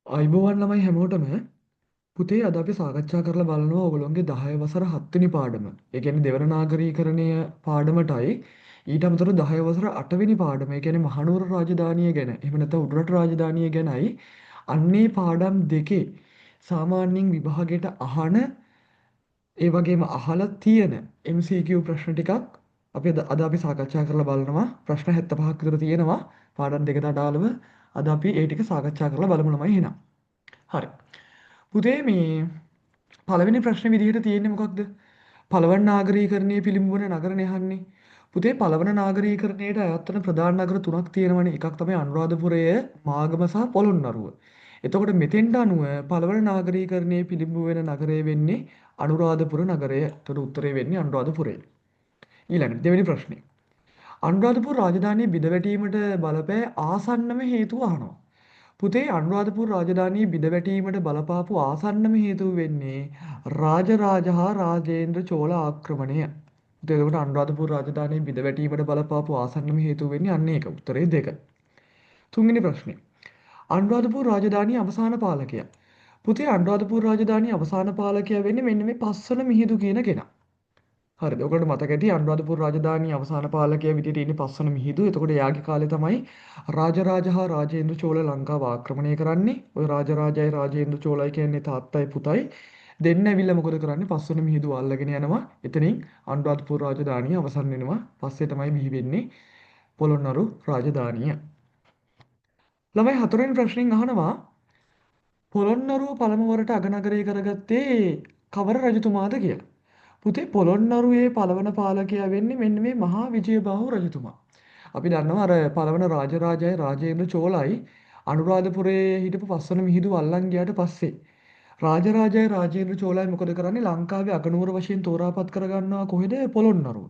අයිබෝවන් ළමයි හැමෝටම පුතේ අද අපි සාකච්ඡා කරලා බලනවා ඔයගොල්ලෝගේ 10 වසර 7 වෙනි පාඩම. ඒ කියන්නේ දෙවන නාගරීකරණය පාඩමටයි ඊට අමතරව 10 වසර 8 වෙනි පාඩම. ඒ කියන්නේ මහනුවර රාජධානිය ගැන. එහෙම නැත්නම් උඩරට රාජධානිය ගැනයි. අන්නේ පාඩම් දෙකේ සාමාන්‍යයෙන් විභාගයට අහන ඒ වගේම අහලා තියෙන MCQ ප්‍රශ්න ටිකක් අපි අද අපි සාකච්ඡා කරලා බලනවා. ප්‍රශ්න 75ක් විතර තියෙනවා පාඩම් දෙකට අදාළව. අද අපි ඒ ටික සාකච්ඡා කරලා බලමු ළමයි එහෙනම්. හරි. පුතේ මේ පළවෙනි ප්‍රශ්නේ විදිහට තියෙන්නේ මොකක්ද? පළවන නාගරීකරණයේ පිළිඹු වන නගරනේ අහන්නේ. පුතේ පළවන නාගරීකරණයට අයත් වන ප්‍රධාන නගර තුනක් තියෙනවනේ. එකක් තමයි අනුරාධපුරය, මාගම සහ පොළොන්නරුව. එතකොට මෙතෙන්ට අනුව පළවන නාගරීකරණයේ පිළිඹු වෙන නගරය වෙන්නේ අනුරාධපුර නගරය. එතකොට උත්තරේ වෙන්නේ අනුරාධපුරය. ඊළඟට දෙවෙනි ප්‍රශ්නේ. අනුරාධපුර රාජධානිය බිඳ වැටීමට බලපෑ ආසන්නම හේතුව අහනවා. පුතේ අනුරාධපුර රාජධානිය බිඳ වැටීමට බලපාපු ආසන්නම හේතුව වෙන්නේ රාජරාජ හා රාජේන්ද්‍ර චෝල ආක්‍රමණය. පුතේ එතකොට අනුරාධපුර රාජධානිය බිඳ වැටීමට බලපාපු ආසන්නම හේතුව වෙන්නේ අන්න ඒක. උත්තරේ දෙක. තුන්වෙනි ප්‍රශ්නේ. අනුරාධපුර රාජධානියේ අවසාන පාලකයා. පුතේ අනුරාධපුර රාජධානියේ අවසාන පාලකයා වෙන්නේ මෙන්න මේ පස්වන මිහිඳු කියන කෙනා. හරිද? ඔයගොල්ලන්ට මතක ඇති අනුරාධපුර රාජධානියේ අවසාන පාලකයා විදිහට ඉන්නේ පස්වන මිහිඳු. එතකොට එයාගේ කාලේ තමයි රාජරාජ හා රාජේන්ද්‍ර චෝල ලංකාව ආක්‍රමණය කරන්නේ. ඔය රාජරාජයි රාජේන්ද්‍ර චෝලයි කියන්නේ තාත්තයි පුතයි. දෙන්න ඇවිල්ලා මොකද කරන්නේ? පස්වන මිහිඳු අල්ලගෙන යනවා. එතනින් අනුරාධපුර රාජධානිය අවසන් වෙනවා. පස්සේ තමයි බිහි වෙන්නේ පොළොන්නරු රාජධානිය. ළමයි හතරවෙනි ප්‍රශ්نين අහනවා පොළොන්නරුව පළමුවරට අගනගරය කරගත්තේ කවර රජතුමාද කියලා. පුතේ පොළොන්නරුවේ පළවන පාලකයා වෙන්නේ මෙන්න මේ මහා විජයබාහු රජතුමා. අපි දන්නවා අර පළවන රාජරාජයි රාජේන්ද්‍ර චෝලයි අනුරාධපුරයේ හිටපු පස්වන මිහිඳු අල්ලන් ගියාට පස්සේ රාජරාජයි රාජේන්ද්‍ර චෝලයි මොකද කරන්නේ ලංකාවේ අගනුවර වශයෙන් තෝරාපත් කරගන්නවා කොහෙද පොළොන්නරුව.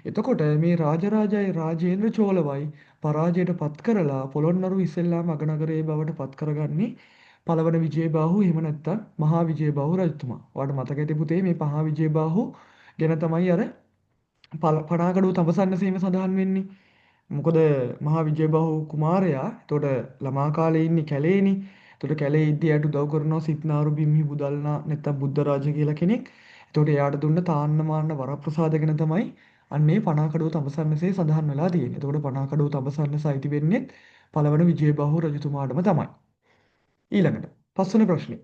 එතකොට මේ රාජරාජයි රාජේන්ද්‍ර චෝලවයි පරාජයට පත් කරලා පොළොන්නරුව ඉස්සෙල්ලාම අගනගරයේ බවට පත් කරගන්නේ පළවන විජයබාහු එහෙම නැත්නම් මහා විජයබාහු රජතුමා. ඔයාලට මතක ඇති පුතේ මේ මහා විජයබාහු ගැන තමයි අර පනාකඩුව තඹසන්න සීම සඳහන් වෙන්නේ. මොකද මහා විජයබාහු කුමාරයා එතකොට ළමා කාලේ ඉන්නේ කැලේනේ. එතකොට කැලේ ඉද්දි එයාට උදව් කරනවා සිත්නාරු බිම්හි බුදල්නා නැත්නම් බුද්ධ රාජ කියලා කෙනෙක්. එතකොට එයාට දුන්න තාන්න මාන්න වරප්‍රසාද ගැන තමයි අන්නේ පනාකඩුව තඹසන්නසේ සඳහන් වෙලා තියෙන්නේ. එතකොට පනාකඩුව තඹසන්නස අයිති වෙන්නේ පළවන විජයබාහු රජතුමාටම තමයි. ඊළඟට පස්වන ප්‍රශ්නේ.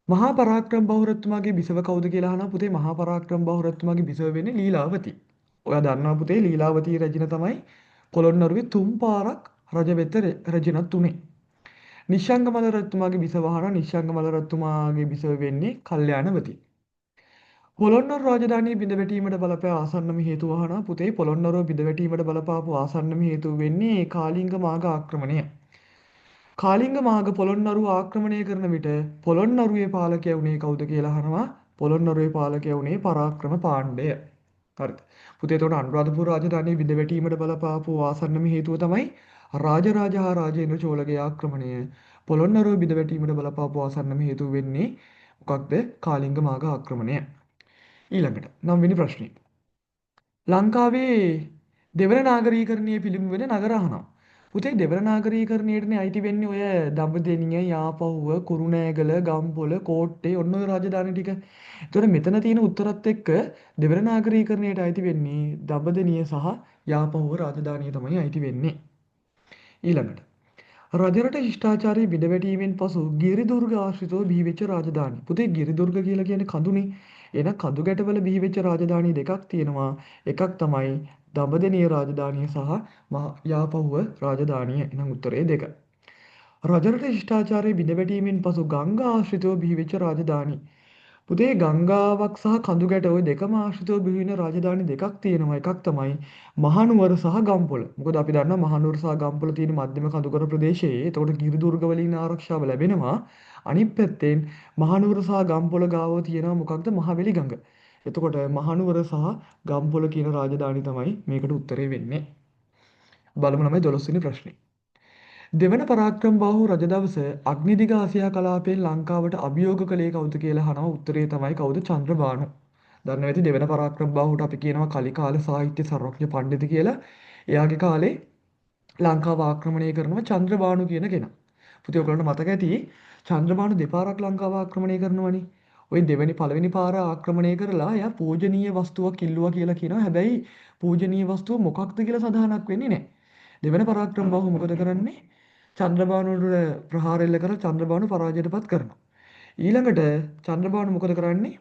මහා පරාක්‍රම බාහු රජතුමාගේ බිසව කවුද කියලා අහනවා පුතේ මහා පරාක්‍රම බාහු රජතුමාගේ බිසව වෙන්නේ ලීලාවති. ඔයා දන්නවා පුතේ ලීලාවතී රජින තමයි පොළොන්නරුවේ තුන් පාරක් රජ වෙත රජිනත් උනේ. නිශ්ශංග මල්ල රජතුමාගේ බිසව අහනවා නිශ්ශංග මල්ල රජතුමාගේ බිසව වෙන්නේ කල්යාණවති. පොළොන්නරු රාජධානිය බිඳ වැටීමට බලපෑ ආසන්නම හේතුව අහනවා පුතේ පොළොන්නරුව බිඳ වැටීමට බලපාපු ආසන්නම හේතුව වෙන්නේ කාලිංග මාග ආක්‍රමණය. කාලිංග මාග පොළොන්නරුව ආක්‍රමණය කරන විට පොළොන්නරුවේ පාලකයා වුණේ කවුද කියලා අහනවා. පොළොන්නරුවේ පාලකයා වුණේ පරාක්‍රම පාණ්ඩය. හරිද? පුතේ එතකොට අනුරාධපුර රාජධානිය බිඳ වැටීමට බලපාපු ආසන්නම හේතුව තමයි රාජරාජ හා රාජේන්ද්‍ර චෝලගේ ආක්‍රමණය. පොළොන්නරුව බිඳ වැටීමට බලපාපු ආසන්නම හේතුව වෙන්නේ මොකක්ද? කාලිංග මාග ආක්‍රමණය. ඊළඟට නවවෙනි ප්‍රශ්නේ. ලංකාවේ දෙවන නාගරීකරණයේ පිළිඹු වෙන නගර අහනවා. පුතේ දෙවන නාගරීකරණයටනේ අයිති වෙන්නේ ඔය දඹදෙනිය, යාපහුව, කුරුණෑගල, ගම්පොළ, කෝට්ටේ ඔන්න ඔය රාජධානි ටික. එතකොට මෙතන තියෙන උත්තරත් එක්ක දෙවන නාගරීකරණයට අයිති වෙන්නේ දඹදෙනිය සහ යාපහුව රාජධානිය තමයි අයිති වෙන්නේ. ඊළඟට රජරට ශිෂ්ටාචාරයේ බිඳ වැටීමෙන් පසු ගිරිදුර්ග ආශ්‍රිතව බිහිවෙච්ච රාජධානි. පුතේ ගිරිදුර්ග කියලා කියන්නේ කඳුනේ. එහෙනම් කඳු ගැටවල බිහිවෙච්ච රාජධානි දෙකක් තියෙනවා. එකක් තමයි දඹදෙනිය රාජධානිය සහ යාපහුව රාජධානිය. එහෙනම් උත්තරේ දෙක. රජරට ශිෂ්ටාචාරයේ බිඳ වැටීමෙන් පසු ගංගා ආශ්‍රිතව බිහිවෙච්ච රාජධානි. පුතේ ගංගාවක් සහ කඳු ගැට ඔය දෙකම ආශ්‍රිතව බිහි වෙන රාජධානි දෙකක් තියෙනවා. එකක් තමයි මහනුවර සහ ගම්පොළ. මොකද අපි දන්නවා මහනුවර සහ ගම්පොළ තියෙන මධ්‍යම කඳුකර ප්‍රදේශයේ. එතකොට ගිරිදුර්ග වලින් ආරක්ෂාව ලැබෙනවා. අනිත් පැත්තෙන් මහනුවර සහ ගම්පොළ ගාව තියෙනවා මොකක්ද? මහවැලි ගඟ. එතකොට මහනුවර සහ ගම්පොළ කියන රාජධානි තමයි මේකට උත්තරේ වෙන්නේ. බලමු ළමයි 12 වෙනි ප්‍රශ්නේ. දෙවන පරාක්‍රම බාහු රජ දවස අග්නිදිග ආසියා කලාපයෙන් ලංකාවට අභියෝග කළේ කවුද කියලා අහනවා. උත්තරේ තමයි කවුද? චන්ද්‍රබානු. දන්නවා ඇති දෙවන පරාක්‍රම බාහුට අපි කියනවා කලිකාල සාහිත්‍ය සර්වඥ පණ්ඩිත කියලා. එයාගේ කාලේ ලංකාව ආක්‍රමණය කරනවා චන්ද්‍රබානු කියන කෙනා. පුතේ ඔයගොල්ලන්ට මතක ඇති චන්ද්‍රභානු දෙපාරක් ලංකාව ආක්‍රමණය කරනවනේ. ඔය දෙවෙනි පළවෙනි පාර ආක්‍රමණය කරලා එයා පූජනීය වස්තුවක් ඉල්ලුවා කියලා කියනවා. හැබැයි පූජනීය වස්තුව මොකක්ද කියලා සඳහනක් වෙන්නේ නැහැ. දෙවන පරාක්‍රමබාහු මොකද කරන්නේ? චන්ද්‍රභානුවට ප්‍රහාර එල්ල කරලා චන්ද්‍රභානු පරාජයටපත් කරනවා. ඊළඟට චන්ද්‍රභානු මොකද කරන්නේ?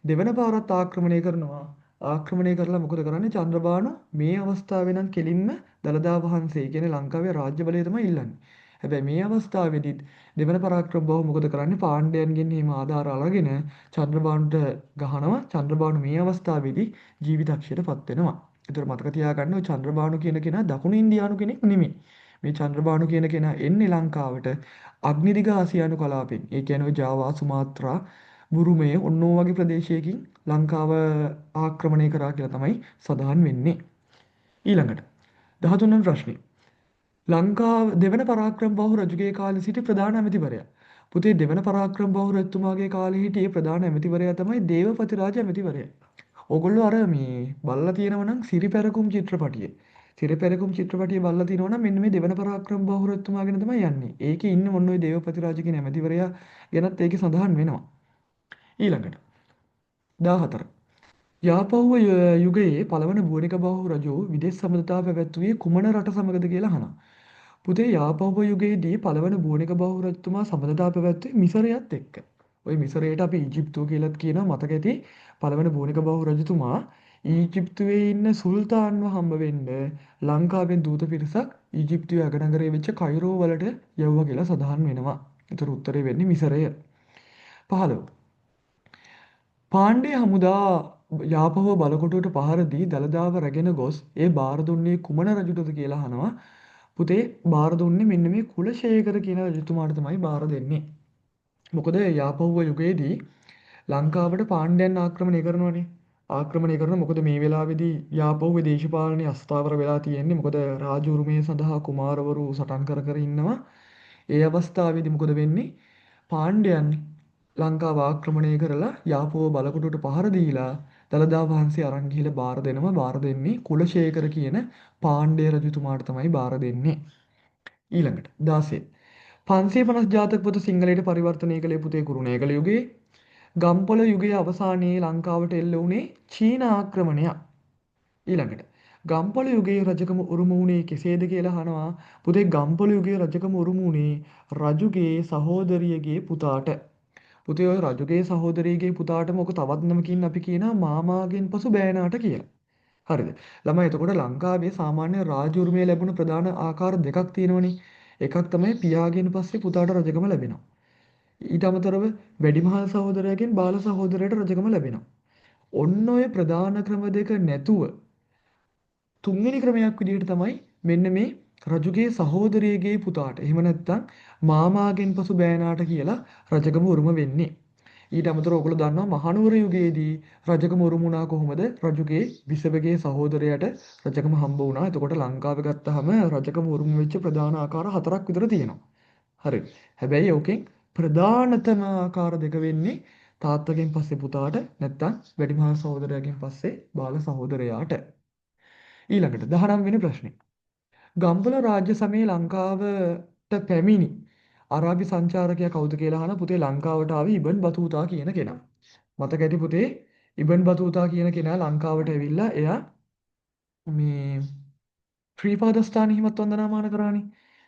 දෙවන පාරත් ආක්‍රමණය කරනවා. ආක්‍රමණය කරලා මොකද කරන්නේ? චන්ද්‍රභානු මේ අවස්ථාවේ නම් කෙලින්ම දළදා වහන්සේ කියන්නේ ලංකාවේ රාජ්‍ය බලය තමයි ඉල්ලන්නේ. හැබැයි මේ අවස්ථාවේදීත් දෙවන පරාක්‍රමබාහු මොකද කරන්නේ? පාණ්ඩයන්ගෙන් එහෙම ආධාර අරගෙන චන්ද්‍රභානුට ගහනවා. චන්ද්‍රභානු මේ අවස්ථාවේදී ජීවිතක්ෂයටපත් වෙනවා. ඒතර මතක තියාගන්න ඔය චන්ද්‍රභානු කියන කෙනා දකුණු ඉන්දියානු කෙනෙක් නෙමෙයි. මේ චන්ද්‍රභානු කියන කෙනා එන්නේ ලංකාවට අග්නිදිග ආසියානු කලාපෙන්. ඒ කියන්නේ ඔය ජාවා, සුමාත්‍රා, බුරුමය ඔන්න ඔය වගේ ප්‍රදේශයකින් ලංකාව ආක්‍රමණය කරා කියලා තමයි සඳහන් වෙන්නේ. ඊළඟට 13 වන ප්‍රශ්නේ. ලංකාව දෙවන පරාක්‍රමබාහු රජුගේ කාලේ සිටි ප්‍රධාන ඇමතිවරයා. පුතේ දෙවන පරාක්‍රමබාහු රජතුමාගේ කාලේ හිටියේ ප්‍රධාන ඇමතිවරයා තමයි දේවපතිරාජ ඇමතිවරයා. ඕගොල්ලෝ අර මේ බලලා තියෙනවා නම් සිරිපැරකුම් චිත්‍රපටිය. සිරිපැරකුම් චිත්‍රපටිය බලලා තියෙනවා නම් මෙන්න මේ දෙවන පරාක්‍රමබාහු රජතුමා ගැන තමයි යන්නේ. ඒකේ ඉන්නේ මොන ඔය දේවපතිරාජ කියන ඇමතිවරයා ගැනත් ඒකේ සඳහන් වෙනවා. ඊළඟට 14. යාපහුව යුගයේ පළවන බුවනික බාහු රජු විදෙස් සබඳතා පැවැත්වුවේ කුමන රට සමගද කියලා අහනවා. පුතේ යාපහුව යුගයේදී පළවන බුවනික බාහු රජතුමා සබඳතා පැවැත්වුවේ මිසරයත් එක්ක. ඔය මිසරයට අපි ඊජිප්තුව කියලාත් කියනවා. මතක ඇති පළවන බුවනික බාහු රජතුමා ඊජිප්තුවේ ඉන්න සුල්තාන්ව හම්බ වෙන්න ලංකාවෙන් දූත පිරිසක් ඊජිප්තුවේ අගනගරයේ වෙච්ච කයිරෝ වලට යවුවා කියලා සඳහන් වෙනවා. ඒතර උත්තරේ වෙන්නේ මිසරය. 15. පාණ්ඩ්‍ය හමුදා යාපහුව බලකොටුවට පහර දී දළදාව රැගෙන ගොස් ඒ බාර දුන්නේ කුමන රජුටද කියලා අහනවා. පුතේ බාර දුන්නේ මෙන්න මේ කුලශේඛර කියන රජතුමාට තමයි බාර දෙන්නේ. මොකද යාපහුව යුගයේදී ලංකාවට පාණ්ඩයන් ආක්‍රමණය කරනවනේ. ආක්‍රමණය කරන මොකද මේ වෙලාවේදී යාපහුවේ දේශපාලනය අස්ථාවර වෙලා තියෙන්නේ. මොකද රාජ උරුමය සඳහා කුමාරවරු සටන් කර කර ඉන්නවා. ඒ අවස්ථාවේදී මොකද වෙන්නේ? පාණ්ඩයන් ලංකාව ආක්‍රමණය කරලා යාපහුව බලකොටුවට පහර දීලා දළදා වහන්සේ අරන් ගිහිල්ලා බාර දෙනවා. බාර දෙන්නේ කුලශේඛර කියන පාණ්ඩ්‍ය රජතුමාට තමයි බාර දෙන්නේ. ඊළඟට 16. 550 ජාතක පොත සිංහලයට පරිවර්තනය කළේ පුතේ කුරුණෑගල යුගයේ. ගම්පොළ යුගයේ අවසානයේ ලංකාවට එල්ල වුණේ චීන ආක්‍රමණයක්. ඊළඟට ගම්පොළ යුගයේ රජකම උරුම වුණේ කෙසේද කියලා අහනවා. පුතේ ගම්පොළ යුගයේ රජකම උරුම වුණේ රජුගේ සහෝදරියගේ පුතාට. පුතේ ඔය රජුගේ සහෝදරියගේ පුතාටම ඔක තවත් නමකින් අපි කියනවා මාමාගෙන් පසු බෑනාට කියලා. හරිද? ළමයි එතකොට ලංකාවේ සාමාන්‍ය රාජ උරුමය ලැබුණු ප්‍රධාන ආකාර දෙකක් තියෙනවනේ. එකක් තමයි පියාගෙන් පස්සේ පුතාට රජකම ලැබෙනවා. ඊට අමතරව වැඩිමහල් සහෝදරයාගෙන් බාල සහෝදරයාට රජකම ලැබෙනවා. ඔන්න ඔය ප්‍රධාන ක්‍රම දෙක නැතුව තුන්වෙනි ක්‍රමයක් විදිහට තමයි මෙන්න මේ රජුගේ සහෝදරියගේ පුතාට එහෙම නැත්නම් මාමාගෙන් පසු බෑනාට කියලා රජකම උරුම වෙන්නේ. ඊට අමතරව ඔයගොල්ලෝ දන්නවා මහනුවර යුගයේදී රජකම උරුම වුණා කොහොමද? රජුගේ බිසවගේ සහෝදරයාට රජකම හම්බ වුණා. එතකොට ලංකාවේ ගත්තාම රජකම උරුම වෙච්ච ප්‍රධාන ආකාර හතරක් විතර තියෙනවා. හරි. හැබැයි ඕකෙන් ප්‍රධානතම ආකාර දෙක වෙන්නේ තාත්තගෙන් පස්සේ පුතාට නැත්නම් වැඩිමහල් සහෝදරයාගෙන් පස්සේ බාල සහෝදරයාට. ඊළඟට 19 වෙනි ප්‍රශ්නේ. ගම්පොළ රාජ්‍ය සමයේ ලංකාවට පැමිණි අරාබි සංචාරකයා කවුද කියලා අහන පුතේ ලංකාවට ආවේ ඉබන් බතූතා කියන කෙනා. මතක ඇති පුතේ ඉබන් බතූතා කියන කෙනා ලංකාවට ඇවිල්ලා එයා මේ ශ්‍රීපාදස්ථාන හිමත් වන්දනාමාන කරානේ.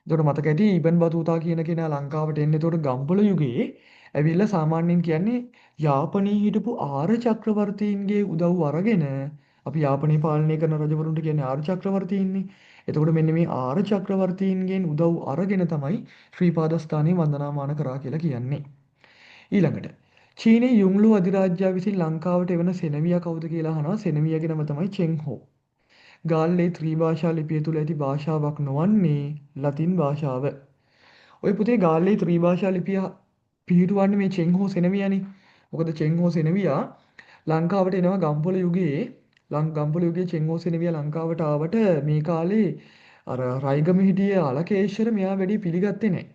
එතකොට මතක ඇති ඉබන් බතූතා කියන කෙනා ලංකාවට එන්නේ එතකොට ගම්පොළ යුගයේ ඇවිල්ලා සාමාන්‍යයෙන් කියන්නේ යාපනයේ හිටපු ආර්ය චක්‍රවර්තීන්ගේ උදව් අරගෙන අපි යාපනයේ පාලනය කරන රජවරුන්ට කියන්නේ ආර්ය චක්‍රවර්තීන්නේ. එතකොට මෙන්න මේ ආර්ය චක්‍රවර්තීන්ගෙන් උදව් අරගෙන තමයි ශ්‍රීපාදස්ථානයේ වන්දනාමාන කරා කියලා කියන්නේ. ඊළඟට චීනයේ යුන්ලු අධිරාජ්‍යයා විසින් ලංකාවට එවන සෙනවියා කවුද කියලා අහනවා. සෙනවියාගේ නම තමයි චෙන් හෝ. ගාල්ලේ ත්‍රිභාෂා ලිපිය තුල ඇති භාෂාවක් නොවන්නේ ලතින් භාෂාව. ඔය පුතේ ගාල්ලේ ත්‍රිභාෂා ලිපිය පිහිටුවන්නේ මේ චෙන් හෝ සෙනවියානේ. මොකද චෙන් හෝ සෙනවියා ලංකාවට එනවා ගම්පොළ යුගයේ. ගම්පොළ යුගයේ චෙන් හෝ සෙනවියා ලංකාවට ආවට මේ කාලේ අර රයිගම හිටිය අලකේශ්වර මෙයා වැඩි පිළිගත්තේ නැහැ.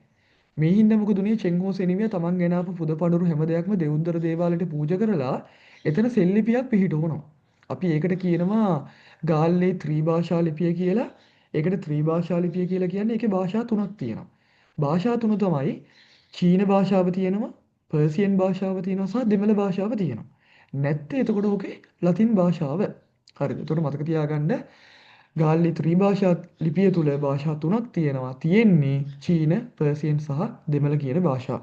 මේ හින්දා මොකද උනේ චෙන් හෝ සෙනවියා තමන් ගෙන ආපු පුදපඬුරු හැම දෙයක්ම දෙවුන්දර දේවාලයට පූජා කරලා එතන සෙල්ලිපියක් පිහිටුවනවා. අපි ඒකට කියනවා ගාල්ලේ ත්‍රිභාෂා ලිපිය කියලා. ඒකට ත්‍රිභාෂා ලිපිය කියලා කියන්නේ ඒකේ භාෂා තුනක් තියෙනවා. භාෂා තුන තමයි චීන භාෂාව තියෙනවා, පර්සියන් භාෂාව තියෙනවා සහ දෙමළ භාෂාව තියෙනවා. නැත්තේ එතකොට ඕකේ ලතින් භාෂාව. හරිද? එතකොට මතක තියාගන්න ගාල්ලි ත්‍රිභාෂා ලිපිය තුල භාෂා තුනක් තියෙනවා. තියෙන්නේ චීන, පර්සියන් සහ දෙමළ කියන භාෂා.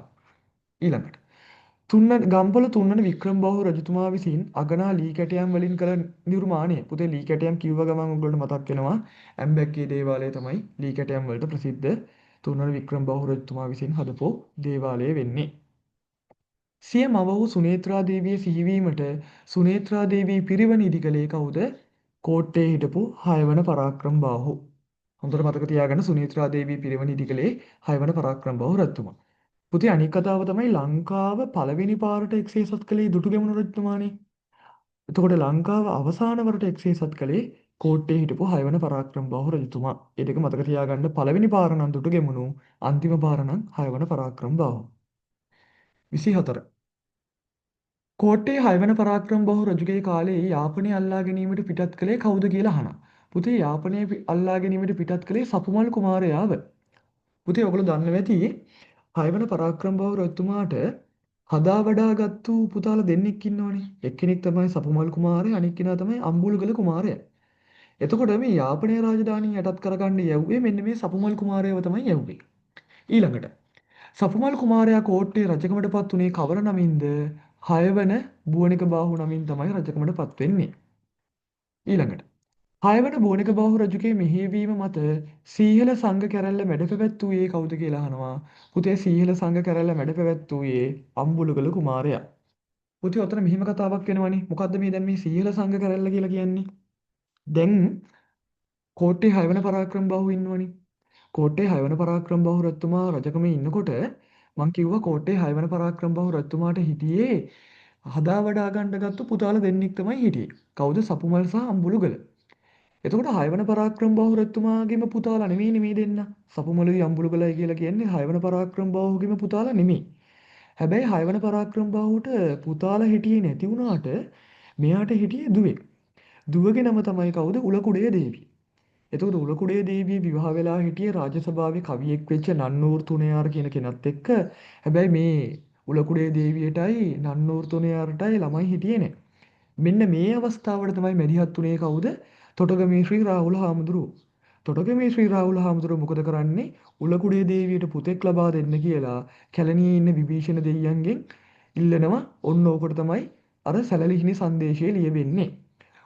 ඊළඟට තුන්වන ගම්පොළ තුන්වන වික්‍රමබාහු රජතුමා විසින් අගනා ලී කැටයම් වලින් කළ නිර්මාණය. පුතේ ලී කැටයම් කිව්ව ගමන් ඔයගොල්ලන්ට මතක් වෙනවා ඇම්බැක්කේ දේවාලය තමයි ලී කැටයම් වලට ප්‍රසිද්ධ තුන්වන වික්‍රමබාහු රජතුමා විසින් හදපු දේවාලය වෙන්නේ. සිය මව වූ සුනේත්‍රා දේවිය සිහිවීමට සුනේත්‍රා දේවී පිරිවන ඉදි කළේ කවුද? කෝට්ටේ හිටපු හයවන පරාක්‍රමබාහු. හොඳට මතක තියාගන්න සුනේත්‍රා දේවී පිරිවන ඉදි කළේ හයවන පරාක්‍රමබාහු රජතුමා. පුතේ අනික් කතාව තමයි ලංකාව පළවෙනි පාරට එක්සේසත් කළේ දුටුගැමුණු රජතුමානේ. එතකොට ලංකාව අවසාන වරට එක්සේසත් කළේ කෝට්ටේ හිටපු හයවන පරාක්‍රමබාහු රජතුමා. ඒ දෙක මතක තියාගන්න පළවෙනි පාර නම් දුටුගැමුණු අන්තිම පාර නම් හයවන පරාක්‍රමබාහු. 24. කෝට්ටේ හයවන පරාක්‍රමබාහු රජුගේ කාලයේ යාපනය අල්ලා ගැනීමට පිටත් කළේ කවුද කියලා අහනවා. පුතේ යාපනය අල්ලා ගැනීමට පිටත් කළේ සපුමල් කුමාරයාව. පුතේ ඔයගොල්ලෝ දන්නවා ඇති හයවන පරාක්‍රමබාහු රජතුමාට හදා වඩාගත්තු පුතාලා දෙන්නෙක් ඉන්නවනේ. එක්කෙනෙක් තමයි සපුමල් කුමාරයා අනෙක් කෙනා තමයි අම්බුල්ගල කුමාරයා. එතකොට මේ යාපනයේ රාජධානිය යටත් කරගන්න යැව්වේ මෙන්න මේ සපුමල් කුමාරයාව තමයි යැව්වේ. ඊළඟට සපුමල් කුමාරයා කෝට්ටේ රජකමට පත් වුණේ කවර නමින්ද? හයවන බුවනික බාහු නමින් තමයි රජකමට පත් වෙන්නේ. ඊළඟට හයවන බුවනික බාහු රජුගේ මෙහෙයවීම මත සීහල සංඝ කැරැල්ල මැඩ පැවැත්වුවේ කවුද කියලා අහනවා. පුතේ සීහල සංඝ කැරැල්ල මැඩ පැවැත්වුවේ අම්බුලගල කුමාරයා. පුතේ ඔතන මෙහෙම කතාවක් වෙනවනේ. මොකද්ද මේ දැන් මේ සීහල සංඝ කැරැල්ල කියලා කියන්නේ? දැන් කෝට්ටේ හයවන පරාක්‍රමබාහු ඉන්නවනේ. කෝට්ටේ හයවන පරාක්‍රමබාහු රජතුමා රජකමේ ඉන්නකොට මං කිව්වා කෝට්ටේ හයවන පරාක්‍රමබාහු රජතුමාට හිටියේ හදා වඩා ගන්න ගත්තු පුතාලා දෙන්නෙක් තමයි හිටියේ. කවුද? සපුමල් සහ අම්බුලුගල. එතකොට හයවන පරාක්‍රමබාහු රජතුමාගේම පුතාලා නෙමෙයිනේ මේ දෙන්න. සපුමලුයි අම්බුලුගලයි කියලා කියන්නේ හයවන පරාක්‍රමබාහුගේම පුතාලා නෙමෙයි. හැබැයි හයවන පරාක්‍රමබාහුට පුතාලා හිටියේ නැති වුණාට මෙයාට හිටියේ දුවෙක්. දුවගේ නම තමයි කවුද? උලකුඩේ දේවිය. එතකොට උලකුඩේ දේවිය විවාහ වෙලා හිටියේ රාජසභාවේ කවියෙක් වෙච්ච නන්නූර් තුණයාර කියන කෙනත් එක්ක. හැබැයි මේ උලකුඩේ දේවියටයි නන්නූර් තුණයාරටයි ළමයි හිටියේ නෑ. මෙන්න මේ අවස්ථාවට තමයි මැදිහත් වුණේ කවුද? තොටගමේ ශ්‍රී රාහුල හාමුදුරුවෝ. තොටගමේ ශ්‍රී රාහුල හාමුදුරුවෝ මොකද කරන්නේ? උලකුඩේ දේවියට පුතෙක් ලබා දෙන්න කියලා කැලණියේ ඉන්න විභීෂණ දෙවියන්ගෙන් ඉල්ලනවා. ඔන්න ඕකට තමයි අර සැලලිහිණි සංදේශය ලියවෙන්නේ.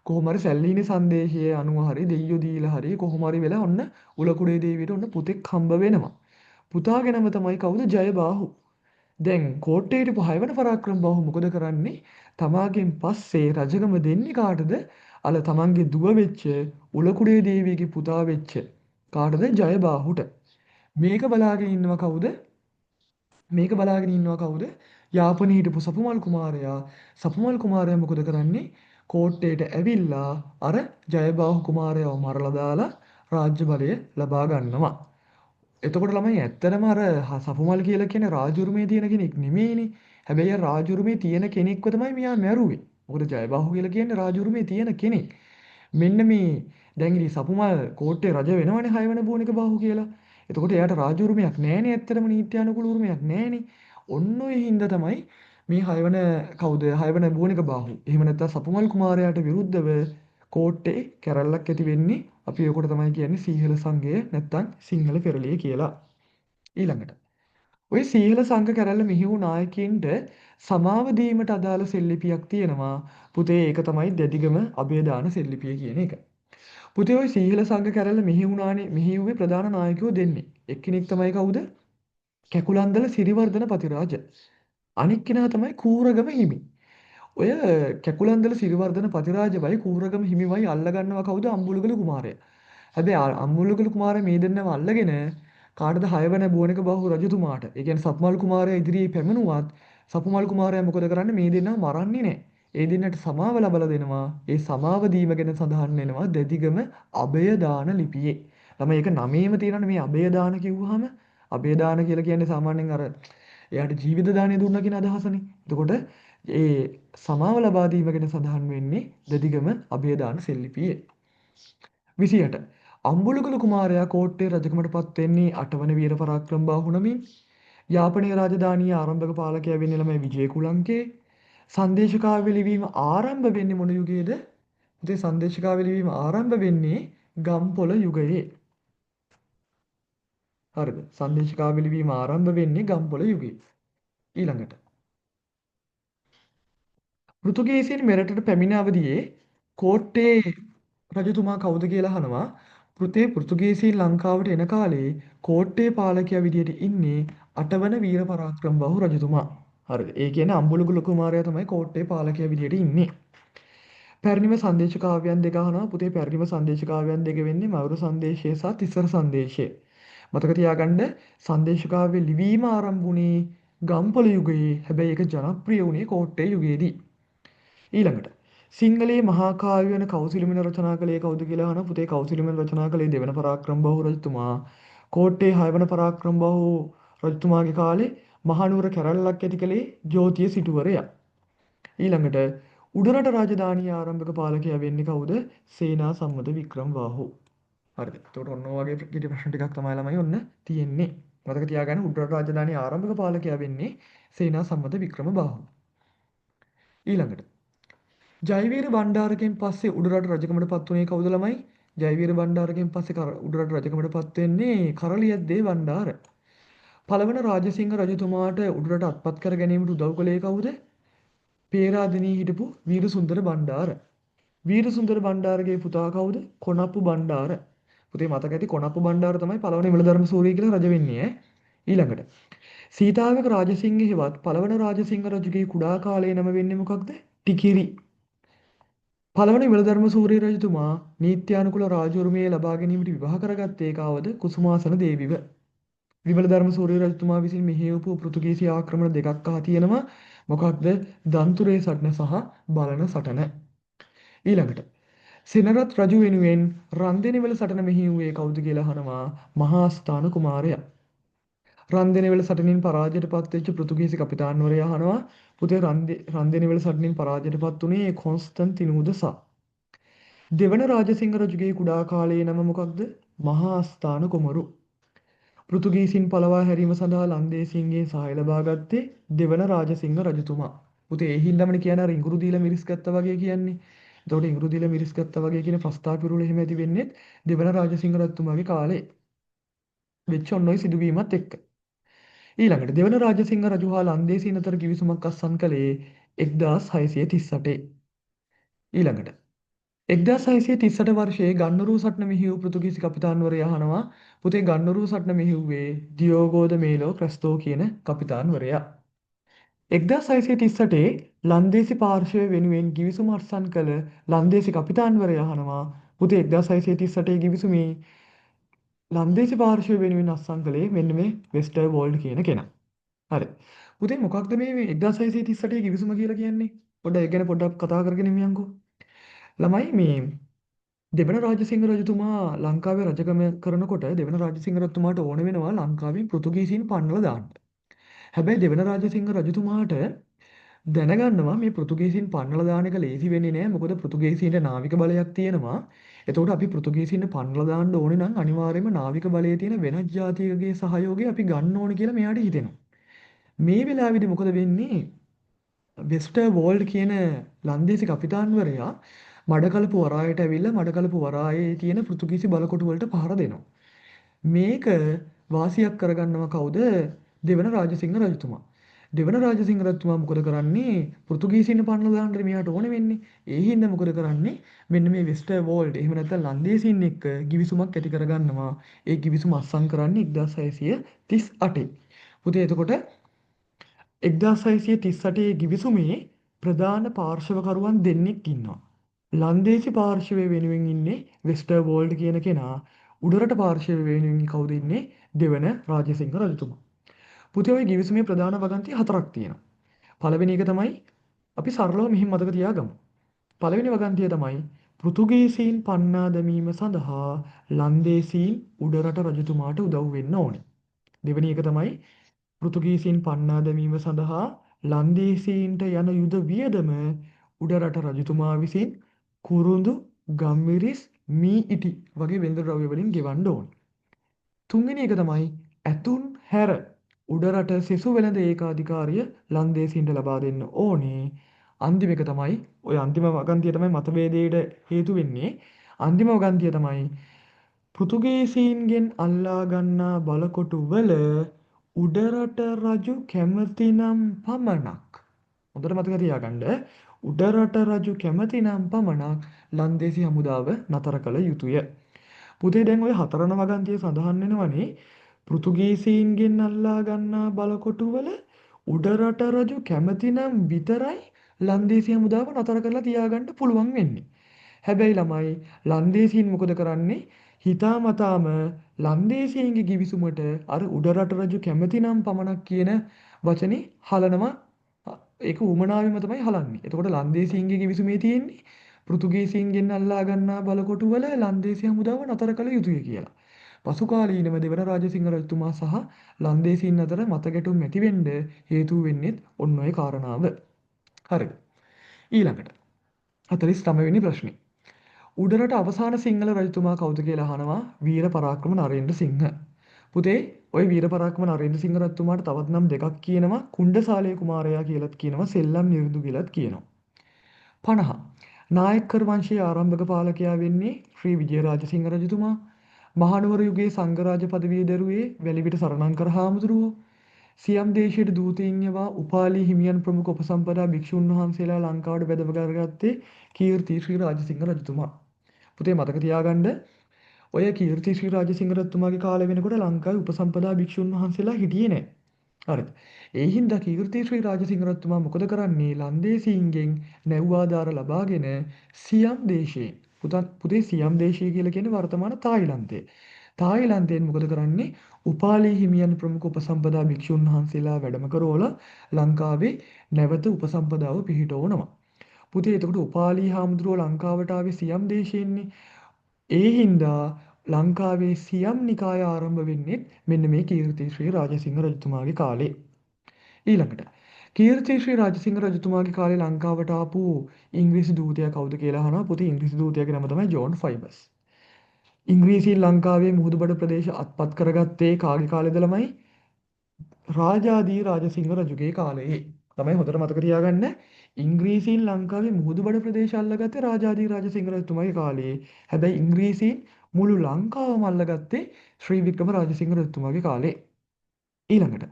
කොහොම හරි සැලලිහිණි සංදේශය අනුව හරි දෙයියෝ දීලා හරි කොහොම හරි වෙලා ඔන්න උලකුඩේ දේවියට ඔන්න පුතෙක් හම්බ වෙනවා. පුතාගේ නම තමයි කවුද? ජයබාහු. දැන් කෝට්ටේ හිටපු හයවන පරාක්‍රමබාහු මොකද කරන්නේ? තමාගෙන් පස්සේ රජකම දෙන්නේ කාටද? අල තමන්ගේ දුව වෙච්ච උලකුඩේ දේවියගේ පුතා වෙච්ච කාටද? ජයබාහුට. මේක බලාගෙන ඉන්නවා කවුද? මේක බලාගෙන ඉන්නවා කවුද? යාපනයේ හිටපු සපුමල් කුමාරයා. සපුමල් කුමාරයා මොකද කරන්නේ? කෝට්ටේට ඇවිල්ලා අර ජයබාහු කුමාරයාව මරලා දාලා රාජ්‍ය බලය ලබා ගන්නවා. එතකොට ළමයි ඇත්තටම අර සපුමල් කියලා කියන්නේ රාජ උරුමයේ තියෙන කෙනෙක් නෙමෙයිනේ. හැබැයි අර රාජ උරුමයේ තියෙන කෙනෙක්ව තමයි මෙයා මැරුවේ. මොකද ජයබාහු කියලා කියන්නේ රාජ උරුමයේ තියෙන කෙනෙක්. මෙන්න මේ දැන් ඉතින් සපුමල් කෝට්ටේ රජ වෙනවනේ හයවන බුවනික බාහු කියලා. එතකොට එයාට රාජ උරුමයක් නෑනේ ඇත්තටම නීත්‍යානුකූල උරුමයක් නෑනේ. ඔන්න ඔය හින්දා තමයි මේ හයවන කවුද හයවන බුවනික බාහු. එහෙම නැත්නම් සපුමල් කුමාරයාට විරුද්ධව කෝට්ටේ කැරැල්ලක් ඇති වෙන්නේ. අපි ඔකට තමයි කියන්නේ සීහල සංඝය නැත්නම් සිංහල පෙරළිය කියලා. ඊළඟට ඔය සීහල සංඝ කැරැල්ල මෙහි වූ නායකයින්ට සමාව දීමට අදාළ සෙල්ලිපියක් තියෙනවා. පුතේ ඒක තමයි දැදිගම අභයදාන සෙල්ලිපිය කියන එක. පුතේ ඔය සීහල සංඝ කැරැල්ල මෙහි වුණානේ මෙහි වූවේ ප්‍රධාන නායකයෝ දෙන්නේ. එක්කෙනෙක් තමයි කවුද? කැකුලන්දල සිරිවර්ධන පතිරාජ. අනික් කෙනා තමයි කූරගම හිමි. ඔය කැකුලන්දල සිරිවර්ධන පතිරාජවයි කූරගම හිමිවයි අල්ලගන්නවා කවුද? අම්බුලුගල කුමාරයා. හැබැයි අම්බුලුගල කුමාරයා මේ දෙන්නව අල්ලගෙන කාටද හයවන බුවනික බාහු රජතුමාට. ඒ කියන්නේ සපුමල් කුමාරයා ඉදිරියේ පැමිණුවත් සපුමල් කුමාරයා මොකද කරන්නේ? මේ දෙන්නව මරන්නේ නැහැ. ඒ දෙන්නට සමාව ලබලා දෙනවා. ඒ සමාව දීම ගැන සඳහන් වෙනවා දැදිගම අභයදාන ලිපියේ. ළමයි ඒක නමේම තියෙනවනේ මේ අභයදාන කිව්වහම අභයදාන කියලා කියන්නේ සාමාන්‍යයෙන් අර එයාට ජීවිත දානය දුන්නා කියන අදහසනේ. එතකොට ඒ සමාව ලබා දීම ගැන සඳහන් වෙන්නේ දැදිගම අභයදාන සෙල්ලිපියේ. 28. අම්බුලගල කුමාරයා කෝට්ටේ රජකමට පත් වෙන්නේ අටවන වීර පරාක්‍රමබාහු නමින්. යාපනයේ රාජධානියේ ආරම්භක පාලකයා වෙන්නේ ළමයි විජය කුලංකේ. සංදේශ කාව්‍ය ලිවීම ආරම්භ වෙන්නේ මොන යුගයේද? පුතේ සංදේශ කාව්‍ය ලිවීම ආරම්භ වෙන්නේ ගම්පොළ යුගයේ. හරිද? සංදේශ කාව්‍ය ලිවීම ආරම්භ වෙන්නේ ගම්පොළ යුගයේ. ඊළඟට පෘතුගීසීන් මෙරටට පැමිණ අවදියේ කෝට්ටේ රජතුමා කවුද කියලා අහනවා. පුතේ පෘතුගීසීන් ලංකාවට එන කාලේ කෝට්ටේ පාලකයා විදියට ඉන්නේ අටවන වීර පරාක්‍රමබාහු රජතුමා. හරිද? ඒ කියන්නේ අම්බුලුගල කුමාරයා තමයි කෝට්ටේ පාලකයා විදියට ඉන්නේ. පැරණිම සංදේශ කාව්‍යයන් දෙක අහනවා. පුතේ පැරණිම සංදේශ කාව්‍යයන් දෙක වෙන්නේ මයුර සංදේශය සහ තිසර සංදේශය. මතක තියාගන්න සංදේශ කාව්‍ය ලිවීම ආරම්භ වුණේ ගම්පොළ යුගයේ. හැබැයි ඒක ජනප්‍රිය වුණේ කෝට්ටේ යුගයේදී. ඊළඟට සිංහලයේ මහා කාව්‍ය වන කෞසිලමින රචනා කළේ කවුද කියලා අහනවා. පුතේ කෞසිලමින රචනා කළේ දෙවන පරාක්‍රමබාහු රජතුමා. කෝට්ටේ හයවන පරාක්‍රමබාහු රජතුමාගේ කාලේ මහනුවර කැරැල්ලක් ඇති කළේ ජෝතිය සිටුවරයා. ඊළඟට උඩරට රාජධානියේ ආරම්භක පාලකයා වෙන්නේ කවුද? සේනා සම්මත වික්‍රමබාහු. හරිද? එතකොට ඔන්න ඔය වගේ කෙටි ප්‍රශ්න ටිකක් තමයි ළමයි ඔන්න තියෙන්නේ. මතක තියාගන්න උඩරට රාජධානියේ ආරම්භක පාලකයා වෙන්නේ සේනා සම්මත වික්‍රමබාහු. ඊළඟට ජයවීර බණ්ඩාරකෙන් පස්සේ උඩරට රජකමට පත් වුණේ කවුද ළමයි? ජයවීර බණ්ඩාරකෙන් පස්සේ උඩරට රජකමට පත් වෙන්නේ කරලියද්දේ බණ්ඩාර. පළවන රාජසිංහ රජතුමාට උඩරට අත්පත් කර ගැනීමට උදව් කළේ කවුද? පේරාදෙණියේ හිටපු වීරසුන්දර බණ්ඩාර. වීරසුන්දර බණ්ඩාරගේ පුතා කවුද? කොනප්පු බණ්ඩාර. පුතේ මතක ඇති කොනප්පු බණ්ඩාර තමයි පළවන විමලධර්ම සූරිය කියලා රජ වෙන්නේ ඈ. ඊළඟට සීතාවක රාජසිංහ හෙවත් පළවන රාජසිංහ රජුගේ කුඩා කාලයේ නම වෙන්නේ මොකක්ද? ටිකිරි. පළවන විමලධර්ම සූරිය රජතුමා නීත්‍යානුකූල රාජ උරුමය ලබා ගැනීමට විවාහ කරගත්තේ කාවද? කුසුමාසන දේවිව. විමලධර්ම සූරිය රජතුමා විසින් මෙහෙයවපු පෘතුගීසි ආක්‍රමණ දෙකක් අහ තියෙනවා. මොකක්ද? දන්තුරේ සටන සහ බලන සටන. ඊළඟට සෙනරත් රජු වෙනුවෙන් රන්දෙනිවල සටන මෙහෙයුවේ කවුද කියලා අහනවා. මහා ස්ථාන කුමාරයා. රන්දෙනිවල සටනින් පරාජයට පත් වෙච්ච පෘතුගීසි කපිතාන්වරයා අහනවා. පුතේ රන්දෙනිවල සටනින් පරාජයට පත් වුණේ කොන්ස්ටන්තිනූද සා. දෙවන රාජසිංහ රජුගේ කුඩා කාලයේ නම මොකක්ද? මහා ස්ථාන කුමරු. පෘතුගීසින් පළවා හැරීම සඳහා ලන්දේසින්ගේ සහාය ලබා ගත්තේ දෙවන රාජසිංහ රජතුමා. පුතේ ඒ හින්දාමනේ කියන්නේ අර ඉඟුරු දීලා මිරිස් ගත්තා වගේ කියන්නේ. එතකොට ඉඟුරු දීලා මිරිස් ගත්තා වගේ කියන ප්‍රස්තාව පිරුළ එහෙම ඇති වෙන්නේ දෙවන රාජසිංහ රජතුමාගේ කාලේ. වෙච්ච ඔන්න ඔය සිදුවීමත් එක්ක. ඊළඟට දෙවන රාජසිංහ රජු හා ලන්දේසීන් අතර ගිවිසුමක් අත්සන් කළේ 1638. ඊළඟට 1638 වර්ෂයේ ගන්නරුව සටන මෙහි වූ පෘතුගීසි කපිතාන්වරයා අහනවා. පුතේ ගන්නරුව සටන මෙහෙයුවේ ඩියෝගෝ ද මේලෝ ක්‍රැස්තෝ කියන කපිතාන්වරයා. 1638 ලන්දේසි පාර්ශවය වෙනුවෙන් ගිවිසුම අත්සන් කළ ලන්දේසි කපිතාන්වරයා අහනවා. පුතේ 1638 ගිවිසුමේ ලන්දේසි පාර්ශවය වෙනුවෙන් අත්සන් කළේ මෙන්න මේ වෙස්ටර් වෝල්ඩ් කියන කෙනා. හරි. පුතේ මොකක්ද මේ 1638 ගිවිසුම කියලා කියන්නේ? පොඩ්ඩක් ඒ ගැන පොඩ්ඩක් කතා කරගෙන යමුකෝ. ළමයි මේ දෙවන රාජසිංහ රජතුමා ලංකාවේ රජකම කරනකොට දෙවන රාජසිංහ රජතුමාට ඕන වෙනවා ලංකාවෙන් පෘතුගීසීන් පන්නලා දාන්න. හැබැයි දෙවන රාජසිංහ රජතුමාට දැනගන්නවා මේ පෘතුගීසීන් පන්නලා දාන එක ලේසි වෙන්නේ නෑ. මොකද පෘතුගීසීන්ට නාවික බලයක් තියෙනවා. එතකොට අපි පෘතුගීසීන්ට පන්නලා දාන්න ඕනේ නම් අනිවාර්යයෙන්ම නාවික බලයේ තියෙන වෙනත් ජාතිකගේ සහයෝගය අපි ගන්න ඕනේ කියලා මෙයාට හිතෙනවා. මේ වෙලාවේදී මොකද වෙන්නේ? වෙස්ටර් වෝල්ඩ් කියන ලන්දේසි කපිතාන්වරයා මඩකලපු වරායට ඇවිල්ලා මඩකලපු වරායේ තියෙන පෘතුගීසි බලකොටු වලට පහර දෙනවා. මේක වාසියක් කරගන්නවා කවුද? දෙවන රාජසිංහ රජතුමා. දෙවන රාජසිංහ රජතුමා මොකද කරන්නේ? පෘතුගීසීන් පන්නලා දාන්න මෙයාට ඕනේ වෙන්නේ. ඒ හින්දා මොකද කරන්නේ? මෙන්න මේ වෙස්ටර් වෝල්ඩ් එහෙම නැත්නම් ලන්දේසීන් එක්ක ගිවිසුමක් ඇති කරගන්නවා. ඒ ගිවිසුම අත්සන් කරන්නේ 1638. පුතේ එතකොට 1638 ගිවිසුමේ ප්‍රධාන පාර්ශවකරුවන් දෙන්නෙක් ඉන්නවා. ලන්දේසි පාර්ශවය වෙනුවෙන් ඉන්නේ වෙස්ටර් වෝල්ඩ් කියන කෙනා. උඩරට පාර්ශවය වෙනුවෙන් කවුද ඉන්නේ? දෙවන රාජසිංහ රජතුමා. පුතේ ඔය ගිවිසුමේ ප්‍රධාන වගන්ති හතරක් තියෙනවා. පළවෙනි එක තමයි අපි සරලව මෙහෙම මතක තියාගමු. පළවෙනි වගන්තිය තමයි පෘතුගීසීන් පන්නා දැමීම සඳහා ලන්දේසීන් උඩරට රජතුමාට උදව් වෙන්න ඕනේ. දෙවෙනි එක තමයි පෘතුගීසීන් පන්නා දැමීම සඳහා ලන්දේසීන්ට යන යුද වියදම උඩරට රජතුමා විසින් කුරුඳු, ගම්මිරිස්, මී ඉටි වගේ වෙළඳ ද්‍රව්‍ය වලින් ගෙවන්න ඕනේ. තුන්වෙනි එක තමයි ඇතුන් හැර උඩරට සෙසු වෙළඳ ඒකාධිකාරිය ලන්දේසීන්ට ලබා දෙන්න ඕනේ. අන්තිම එක තමයි ඔය අන්තිම වගන්තිය තමයි මතභේදයට හේතු වෙන්නේ. අන්තිම වගන්තිය තමයි පෘතුගීසීන්ගෙන් අල්ලා ගන්නා බලකොටු වල උඩරට රජු කැමතිනම් පමණක්, හොඳට මතක තියාගන්න, උඩරට රජු කැමතිනම් පමණක් ලන්දේසි හමුදාව නතර කළ යුතුය. පුතේ දැන් ඔය හතරන වගන්තිය සඳහන් වෙනවනේ පෘතුගීසීන්ගෙන් අල්ලා ගන්නා බලකොටු වල උඩරට රජු කැමතිනම් විතරයි ලන්දේසි හමුදාව නතර කරලා තියාගන්න පුළුවන් වෙන්නේ. හැබැයි ළමයි ලන්දේසීන් මොකද කරන්නේ? හිතාමතාම ලන්දේසීන්ගේ ගිවිසුමට අර උඩරට රජු කැමතිනම් පමණක් කියන වචනේ හලනවා. ඒක උමනාවෙම තමයි හලන්නේ. එතකොට ලන්දේසීන්ගේ ගිවිසුමේ තියෙන්නේ පෘතුගීසීන්ගෙන් අල්ලා ගන්නා බලකොටු වල ලන්දේසි හමුදාව නතර කළ යුතුය කියලා. පසු කාලීනව දෙවන රාජසිංහ රජතුමා සහ ලන්දේසීන් අතර මතගැටුම් ඇති වෙන්න හේතු වෙන්නේත් ඔන්න ඔය කාරණාව. හරිද? ඊළඟට 49 වෙනි ප්‍රශ්නේ. උඩරට අවසාන සිංහල රජතුමා කවුද කියලා අහනවා. වීර පරාක්‍රම නරේන්ද්‍ර සිංහ. පුතේ ඔය වීර පරාක්‍රම නරේන්ද්‍ර සිංහ රජතුමාට තවත් නම් දෙකක් කියනවා. කුණ්ඩසාලය කුමාරයා කියලාත් කියනවා. සෙල්ලම් නිරුදු කියලාත් කියනවා. 50. නායක්කර් වංශයේ ආරම්භක පාලකයා වෙන්නේ ශ්‍රී විජයරාජසිංහ රජතුමා. මහනුවර යුගයේ සංඝරාජ පදවිය දැරුවේ වැලිවිට සරණංකර හාමුදුරුවෝ. සියම් දේශයට දූතයින් යවා උපාලි හිමියන් ප්‍රමුඛ උපසම්පදා භික්ෂුන් වහන්සේලා ලංකාවට බැඳව කරගත්තේ කීර්ති ශ්‍රී රාජසිංහ රජතුමා. පුතේ මතක තියාගන්න ඔය කීර්ති ශ්‍රී රාජසිංහ රජතුමාගේ කාලේ වෙනකොට ලංකාවේ උපසම්පදා භික්ෂුන් වහන්සේලා හිටියේ නෑ. හරිද? ඒ හින්දා කීර්ති ශ්‍රී රාජසිංහ රජතුමා මොකද කරන්නේ? ලන්දේසීන්ගෙන් නැව් ආධාර ලබාගෙන සියම් දේශයෙන්, පුතේ සියම් දේශය කියලා කියන්නේ වර්තමාන තායිලන්තය. තායිලන්තයෙන් මොකද කරන්නේ? උපාලි හිමියන් ප්‍රමුඛ උපසම්පදා භික්ෂුන් වහන්සේලා වැඩම කරවලා ලංකාවේ නැවත උපසම්පදාව පිහිටවනවා. පුතේ එතකොට උපාලි හාමුදුරුවෝ ලංකාවට ආවේ සියම් දේශයෙන්නේ. ඒ හින්දා ලංකාවේ සියම් නිකාය ආරම්භ වෙන්නේ මෙන්න මේ කීර්ති ශ්‍රී රාජසිංහ රජතුමාගේ කාලේ. ඊළඟට කීර්ති ශ්‍රී රාජසිංහ රජතුමාගේ කාලේ ලංකාවට ආපු ඉංග්‍රීසි දූතයා කවුද කියලා අහනවා. පුතේ ඉංග්‍රීසි දූතයාගේ නම තමයි ජෝන් ෆයිබස්. ඉංග්‍රීසීන් ලංකාවේ මුහුදුබඩ ප්‍රදේශ අත්පත් කරගත්තේ කාගේ කාලේද ළමයි? රාජාදී රාජසිංහ රජුගේ කාලයේ. තමයි හොඳට මතක තියාගන්න. ඉංග්‍රීසීන් ලංකාවේ මුහුදුබඩ ප්‍රදේශ අල්ලගත්තේ රාජාදී රාජසිංහ රජතුමාගේ කාලයේ. හැබැයි ඉංග්‍රීසීන් මුළු ලංකාවම අල්ලගත්තේ ශ්‍රී වික්‍රම රාජසිංහ රජතුමාගේ කාලේ. ඊළඟට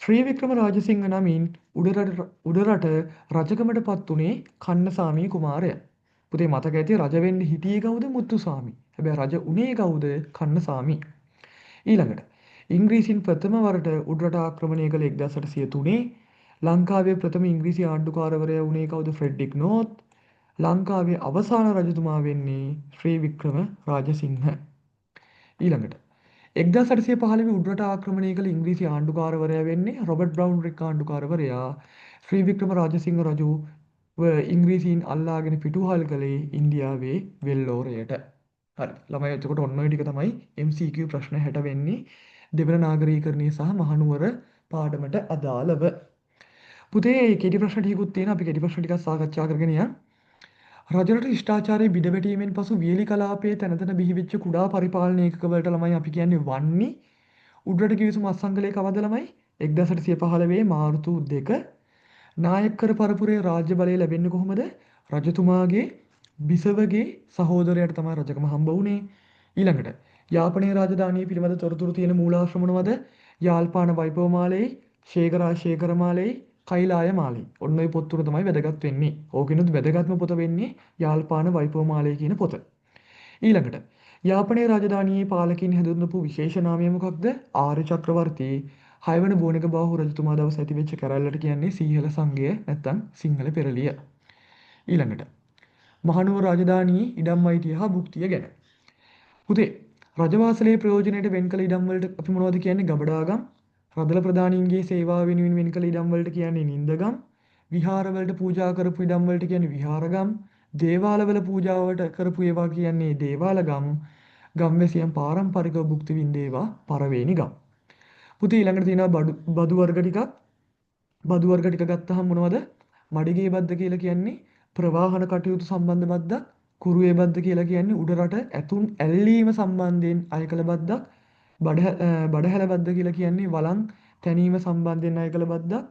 ශ්‍රී වික්‍රම රාජසිංහ නමින් උඩරට රජකමට පත් වුණේ කන්නසාමි කුමාරයා. පුතේ මතක ඇති රජ වෙන්න හිටියේ කවුද? මුත්තුසාමි. හැබැයි රජ උනේ කවුද? කන්නසාමි. ඊළඟට ඉංග්‍රීසීන් ප්‍රථම වරට උඩරට ආක්‍රමණය කළ 1803 ලංකාවේ ප්‍රථම ඉංග්‍රීසි ආණ්ඩුකාරවරයා වුණේ කවුද? ෆ්‍රෙඩරික් නෝත්. ලංකාවේ අවසාන රජතුමා වෙන්නේ ශ්‍රී වික්‍රම රාජසිංහ. ඊළඟට 1815 උඩරට ආක්‍රමණය කළ ඉංග්‍රීසි ආණ්ඩුකාරවරයා වෙන්නේ රොබර්ට් බ්‍රවුන් රික් ආණ්ඩුකාරවරයා. ශ්‍රී වික්‍රම රාජසිංහ රජුව ඉංග්‍රීසීන් අල්ලාගෙන පිටුවහල් කළේ ඉන්දියාවේ වෙල්ලෝරයට. හරි ළමයි, එතකොට ඔන්න ඔය ටික තමයි MCQ ප්‍රශ්න 60 වෙන්නේ දෙවන නාගරීකරණය සහ මහනුවර පාඩමට අදාළව. පුතේ කෙටි ප්‍රශ්න ටිකකුත් තියෙනවා. අපි කෙටි ප්‍රශ්න ටිකක් සාකච්ඡා කරගෙන යන්න. රජරට ශිෂ්ටාචාරයේ බිඳ වැටීමෙන් පසු වියලි කලාපයේ තැන තැන බිහිවෙච්ච කුඩා පරිපාලන ඒකක වලට ළමයි අපි කියන්නේ වන්නි. උඩරට ගිවිසුම අත්සන් කළේ කවද ළමයි? 1815 මාර්තු 2. නායකකර පරපුරේ රාජ්‍ය බලය ලැබෙන්නේ කොහොමද? රජතුමාගේ බිසවගේ සහෝදරයාට තමයි රජකම හම්බ වුණේ. ඊළඟට යාපනයේ රාජධානිය පිළිබඳ තොරතුරු තියෙන මූලාශ්‍ර මොනවද? යාල්පාන වෛභව මාලයේ, ශේඛරා මාලයේ, කෛලාය මාලයේ. ඔන්න ඔය පොත් තුන තමයි වැදගත් වෙන්නේ. ඕකිනුත් වැදගත්ම පොත වෙන්නේ යාල්පාන වෛභව මාලය කියන පොත. ඊළඟට යාපනයේ රාජධානියේ පාලකින් හැඳින්වපු විශේෂ නාමය මොකක්ද? ආර්ය චක්‍රවර්ති. හයවන බුවනක බාහුව රජතුමා දවස් ඇති වෙච්ච කැරැල්ලට කියන්නේ සීහල සංඝය නැත්තම් සිංහල පෙරළිය. ඊළඟට මහනුවර රාජධානියේ ඉඩම් අයිතිය හා භුක්තිය ගැන. පුතේ රජවාසලේ ප්‍රයෝජනයට වෙන් කළ ඉඩම් වලට අපි මොනවද කියන්නේ? ගබඩාගම්. රදළ ප්‍රධානීන්ගේ සේවාව වෙනුවෙන් වෙන් කළ ඉඩම් වලට කියන්නේ නින්දගම්. විහාරවලට පූජා කරපු ඉඩම් වලට කියන්නේ විහාරගම්. දේවාලවල පූජාවට කරපු ඒවා කියන්නේ දේවාලගම්. ගම්වැසියන් පාරම්පරිකව භුක්ති විඳ ඒවා පරවේණි ගම්. පුතේ ඊළඟට තියෙනවා බදු වර්ග ටිකක්. බදු වර්ග ටික ගත්තහම මොනවද? මඩිගේ බද්ද කියලා කියන්නේ ප්‍රවාහන කටයුතු සම්බන්ධ බද්දක්. කුරුවේ බද්ද කියලා කියන්නේ උඩරට ඇතුන් ඇල්ලීම සම්බන්ධයෙන් අය කළ බද්දක්. බඩහැල බද්ද කියලා කියන්නේ වළං තැනීම සම්බන්ධයෙන් අය කළ බද්දක්.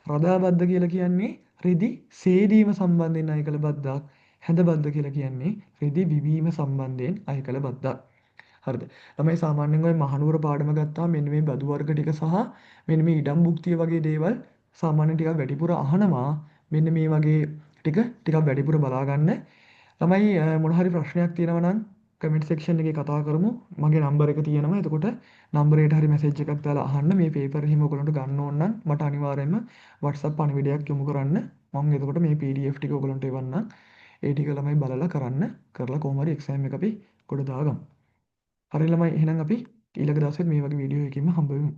රදා බද්ද කියලා කියන්නේ රෙදි සේදීම සම්බන්ධයෙන් අය කළ බද්දක්. හැඳ බද්ද කියලා කියන්නේ රෙදි විවීම සම්බන්ධයෙන් අය කළ බද්දක්. හරිද? ළමයි, සාමාන්‍යයෙන් ඔය මහනුවර පාඩම ගත්තාම මෙන්න මේ බදු වර්ග ටික සහ මෙන්න මේ ඉඩම් භුක්තිය වගේ දේවල් සාමාන්‍යයෙන් ටිකක් වැඩිපුර අහනවා. මෙන්න මේ වගේ ටික ටිකක් වැඩිපුර බලා ගන්න. ළමයි, මොන හරි ප්‍රශ්නයක් තියෙනවා නම් කමෙන්ට් සෙක්ෂන් එකේ කතා කරමු. මගේ නම්බර් එක තියෙනවා. එතකොට නම්බරයට හරි මැසේජ් එකක් දාලා අහන්න. මේ පේපර් එහෙම ඔයගොල්ලන්ට ගන්න ඕන නම් මට අනිවාර්යයෙන්ම WhatsApp පණිවිඩයක් යොමු කරන්න. මම එතකොට මේ PDF ටික ඔයගොල්ලන්ට එවන්නම්. ඒ ටික ළමයි බලලා කරන්න. කරලා කොහොම හරි එක්සෑම් එක අපි ගොඩ දාගමු. හරි ළමයි, එහෙනම් අපි ඊළඟ දවසෙත් මේ වගේ වීඩියෝ එකකින්ම හම්බ වෙමු.